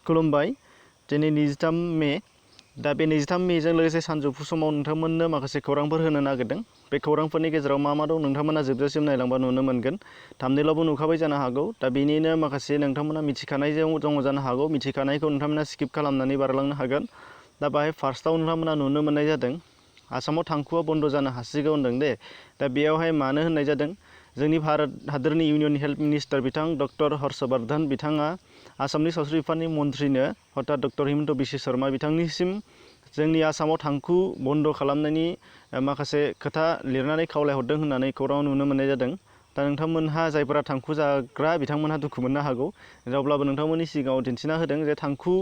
खुलुमबाय दिनै 23 मे दा बे 23 मेजों लोगोसे सानजौफु समाव नोंथांमोननो माखासे खौरांफोर होनो नागिरदों बे खौरांफोरनि गेजेराव मा मा दं नोंथांमोना जोबजासिम नायलांबा नुनो मोनगोन थाम्बनेइलावबो नुखाबाय जानो हागौ दा बेनिनो माखासे नोंथांमोना मिथिखानायजों दङ जानो हागौ मिथिखानायखौ नोंथांमोना स्किप खालामनानै बारलांनो हागोन दा बाहाय फार्स्टआव नोंथांमोना नुनो मोननाय जादों आसामाव थांखुआ बन्द जानो हासिगौ होनदों दे दा बेयावहाय मानो होननाय जादों जोंनि भारत हादरनि इउनियन हेल्थ मिनिस्टार बिथां डक्टर हर्षवर्धन बिथाङा आसामनि सावस्रि बिफाननि मन्थ्रिनो हरता डक्टर हिमन्त बिश्व शर्मा बिथांनिसिम जोंनि आसामाव थांखु बन्द खालामनायनि माखासे खोथा लिरनानै खावलायहरदों होननानै खौराङाव नुनो मोननाय जादों दा नोंथांमोनहा जायफोरा थांखु जाग्रा बिथांमोनहा दुखु मोननो हागौ अब्लाबो नोंथांमोननि सिगाङाव दिन्थिना होदों जे थांखु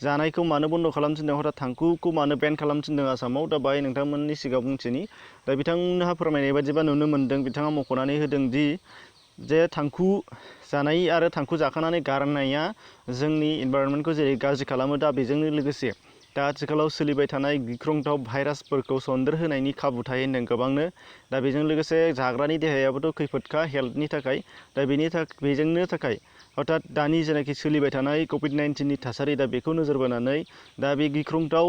जानायखौ मानो बन्द खालामथिनदों हरता थांखुखौ मानो बेन खालामथिनदों आसामाव दा बाहाय नोंथांमोननि सिगाङाव बुंथिनि दा बिथांमोनहा फोरमायनाय बायदिबा नुनो मोनदों बिथाङा मख'नानै होदों दि जे थांखु जानाय आरो थांखु जाखानानै गारनाया जोंनि इनभाइरनमेन्टखौ जेरै गाज्रि खालामो दा बेजोंनो लोगोसे दा आथिखालाव सोलिबाय थानाय गिख्रंथाव भाइरासफोरखौ सन्देरहोनायनि खाबु थायो होनदों गोबांनो दा बेजों लोगोसे जाग्रानि देहायाबोथ' खैफोदखा हेल्थनि थाखाय दा बेजोंनो थाखाय अर्थात दानि जेनाखि सोलिबाय थानाय कभिड-19नि थासारि दा बेखौ नोजोर बोनानै दा बे गिख्रंथाव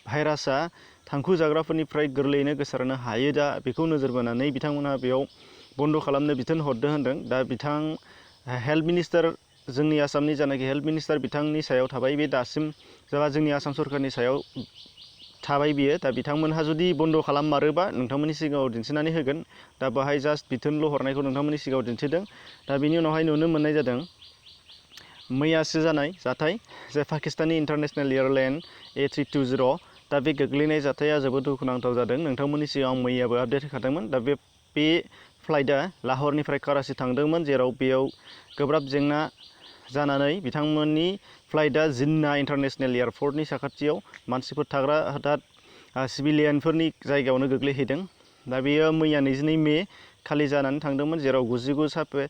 भाइरासआ थांखु जाग्राफोरनिफ्राय गोरलैयैनो गोसारनो हायो दा बेखौ नोजोर बोनानै बिथांमोनहा बेयाव बन्द खालामनो बिथोन हरदों होनदों दा बिथां हेल्थ मिनिस्टार जोंनि आसामनि जानाखि हेल्थ मिनिस्टार बिथांनि सायाव थाबाय बे दासिम जेब्ला जोंनि आसाम सरकारनि सायाव थाबाय बियो दा बिथांमोनहा जुदि बन्द खालाममारोबा नोंथांमोननि सिगाङाव दिन्थिनानै होगोन दा बाहाय जास्ट बिथोनल' हरनायखौ नोंथांमोननि सिगाङाव दिन्थिदों दा बिनि उनावहाय नुनो मोननाय जादों मैयासो जानाय जाथाय जे पाकिस्ताननि इन्टारनेशनेल एयारलाइन A320 दा बे गोग्लैनाय जाथाया जोबोद दुखुनांथाव जादों नोंथांमोननि सिगाङाव मैयाबो आपडेट होखादोंमोन दा बे फ्लाइटआ लाहौरनिफ्राय कराची थांदोंमोन जेराव बेयाव गोब्राब जेंना जानानै बिथांमोननि फ्लाइटआ जिन्ना इन्टारनेशनेल एयारपर्टनि साखाथियाव मानसिफोर थाग्रा हठात सिभिलियानफोरनि जायगायावनो गोग्लैहैदों दा बेयो मैया 22 मे खालि जानानै थांदोंमोन जेराव 99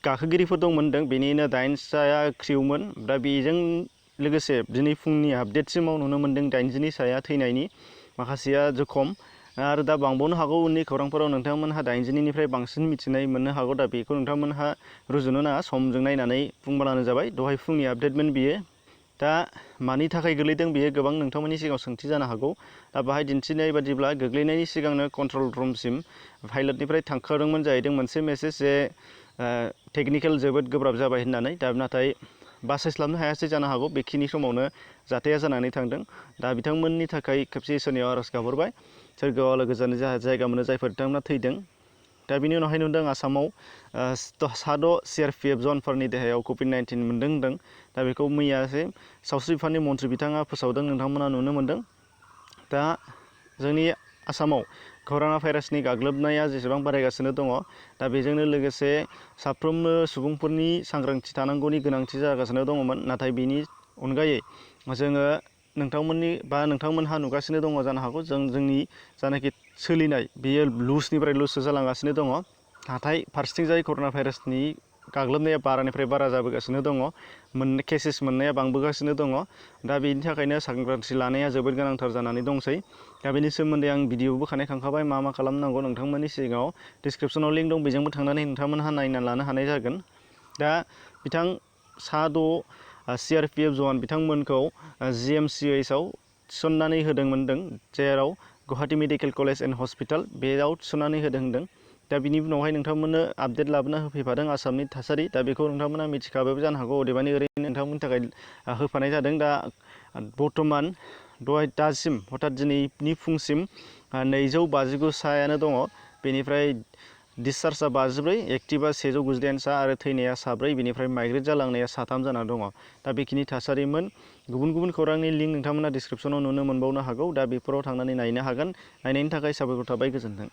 गाखोगिरिफोर दंमोन बेनिनो 8साया क्रिउमोन दा बेजों लोगोसे दिनै फुंनि आपडेटसिमाव नुनो मोनदों 80नि साया थैनायनि माखासेया जखम आरो दा बांबावनो हागौ उननि खौरांफोराव नोंथांमोनहा 80निफ्राय बांसिन मिथिनाय मोननो हागौ दा बेखौ नोंथांमोनहा रुजुनो नाङा समजों नायनानै बुंब्लानो जाबाय दहाय फुंनि आपडेटमोन बियो दा मानि थाखाय गोग्लैदों बेयो गोबां नोंथांमोननि सिगाङाव सोंथि जानो हागौ दा बाहाय दिन्थिनाय बादिब्ला गोग्लैनायनि सिगांनो कन्ट्रल रुमसिम पाइलटनिफ्राय थांखादोंमोन जाहैदों मोनसे मेसेज जे टेकनिकेल जोबोद गोब्राब जाबाय होननानै दा नाथाय बासायस्लाबनो हायासै जानो हागौ बेखिनि समावनो जाथाया जानानै थांदों दा बिथांमोननि थाखाय खेबसे इसोरनियाव आरज गाबहरबाय सोरगोआव आलो गोजोन जायगा मोनो जायफोर बिथांमोना थैदों दा बिनि उनावहाय नुदों आसामाव 6 CRPF जवानफोरनि देहायाव कभिड-19 मोनदों होनदों दा बेखौ मैयासो सावस्रि बिफाननि मन्थ्रि बिथाङा फोसावदों नोंथांमोना नुनो मोनदों दा जोंनि आसामाव कर'ना भाइरासनि गाग्लोबनाया जेसेबां बारायगासिनो दङ दा बेजोंनो लोगोसे साफ्रोमबो सुबुंफोरनि सांग्रांथि थानांगौनि गोनांथि जागासिनो दङमोन नाथाय बेनि अनगायै जोङो नोंथांमोनहा नुगासिनो दङ जानो हागौ जोंनि जानाखि सोलिनाय बेयो लुजनिफ्राय लुजसो जालांगासिनो दङ नाथाय फारसेथिंजाय कर'ना भाइरासनि गाग्लोबनाया बारानिफ्राय बारा जाबोगासिनो दङ केसेस मोननाया बांबोगासिनो दङ दा बेनि थाखायनो सांग्रांथि लानाया जोबोद गोनांथार जानानै दंसै दा बेनि सोमोन्दै आं भिडिअबो खालामखाबाय मा खालामनांगौ नोंथांमोननि सिगाङाव डिसक्रिपसनाव लिंक दं बेजोंबो थांनानै नोंथांमोनहा नायना लानो हानाय जागोन दा बिथां 6 CRPF जवान बिथांमोनखौ GMCHआव थिसननानै होदों जेराव Guwahati medical college and hospital बेयाव थिसननानै होदों दा बिनि उनावहाय नोंथांमोननो आपडेट लाबोना होफैफादों आसामनि थासारि दा बेखौ नोंथांमोना मिथिखाबायबो जानो हागौ अदेबानि ओरैनो नोंथांमोननि थाखाय होफानाय जादों दा बर्थमान दासिम हथात दिनैनि फुंसिम 259 सायानो दङ बेनिफ्राय डिसचार्जआ 54 एक्टिभआ 198 सा आरो थैनाया 3 बेनिफ्राय माइग्रेट जालांनाया 3 जाना दङ दा बेखिनि थासारिमोन गुबुन खौरांनि लिंक नोंथांमोना डिसक्रिपसनाव नुनो मोनबावनो हागौ दा बेफोराव थांनानै नायनो हागोन नायनायनि थाखाय साबायखर थाबाय गोजोन्थों।